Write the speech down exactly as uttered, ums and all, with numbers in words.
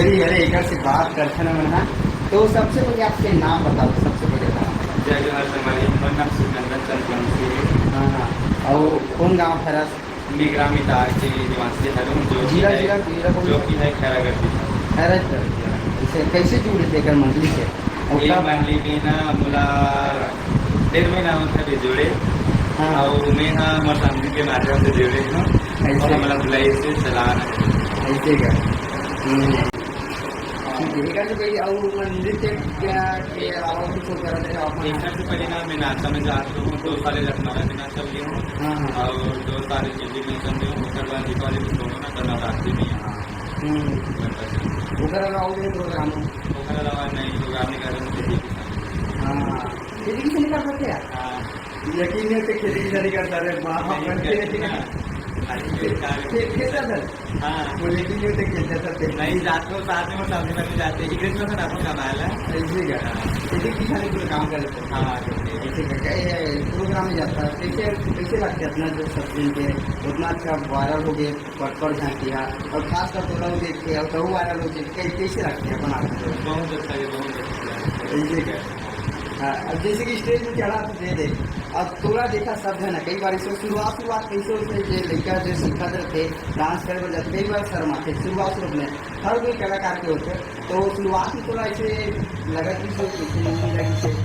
अरे, अरे, एकर से बात करथन हमन हा। तो सबसे पहले आपके नाम बताओ, सबसे पहले नाम बताओ। जय जोहार संगवारी, मोर नाम सुखनंदन चंद्रवंशी हे। हाँ, हाँ। अउ कौन गाँव हरस? मैं ग्राम इटार के निवासी हरौं, जो कि जिला, है, जिला, जिला कौन जो सा? कि है खैरागढ़ जिला। खैरागढ़ जिला। इसे कैसे जुड़े थे एकर मंडली से? अउ ये कब? मंडली में ना मोला डेढ़ महीना होत हवे जुड़े। हाँ। अउ मैं हा मोर साथी के माध्यम से जुड़े हूँ। ऐसे। अउ हमला बुलाइस हे चलाना। ऐसे का? हम्म। ठीक है, एकर से पहले अउ नृत्य के, के अलावा कुछ करत रहे आप? एकर से पहले ना मैं नाचा में जात हूँ, दो साल लखमारा में नाचा भी हूँ। हाँ, हाँ। अउ दो साल म्यूजिक में समझे हूँ, ओकर बाद दीपावली में सोलो ना, तो नवरात्रि में यहाँ। हम्म। ओकर अलावा और कोई प्रोग्राम हो? ओकर अलावा नहीं, प्रोग्राम नहीं करते थे। हाँ, खेती किसी नहीं कर सकते यार? हाँ। यकीन नहीं होते खेती किसी नहीं करता रे, बाप नहीं करते करते ना। खाली बेकार। खे-, खेलता था? हाँ। वो यकीन नहीं होते खेलता था, खेलता। नहीं, जात को साथ में, साथ में जाते हैं, क्रिसमस में आपको कमाल है। ऐसे क्या? हाँ। खेती किसी नहीं पूरा काम कर लेते हैं। हाँ, खेती। ऐसे क्या, क्या ये प्रोग्राम में जाता है? कैसे, कैसे लगते हैं अपना जो सब दिन के उतना अच्छा वायरल हो गए? पटपट झांकी हा, अउ खास कर तोला देख के, अउ तहु वायरल हो जाए, कै-, कैसे लगथे अपन आप? बहुत अच्छा है, बहुत अच्छा है। ऐसे का? हाँ, अब जैसे कि स्टेज में चढ़ा तो दे दे, अब तोला देखा सब है ना, कई बार इसे शुरुआत, शुरुआत कैसे होथे, जे लइका जो सीखत रहथे, डांस करे बर जाथे, कई बार शर्माथे, शुरुआत, शुरुआत में हर कोई कलाकार के होथे, तो शुरुआत में तोला ऐसे लगा कि से, कैसे नहीं लगी से?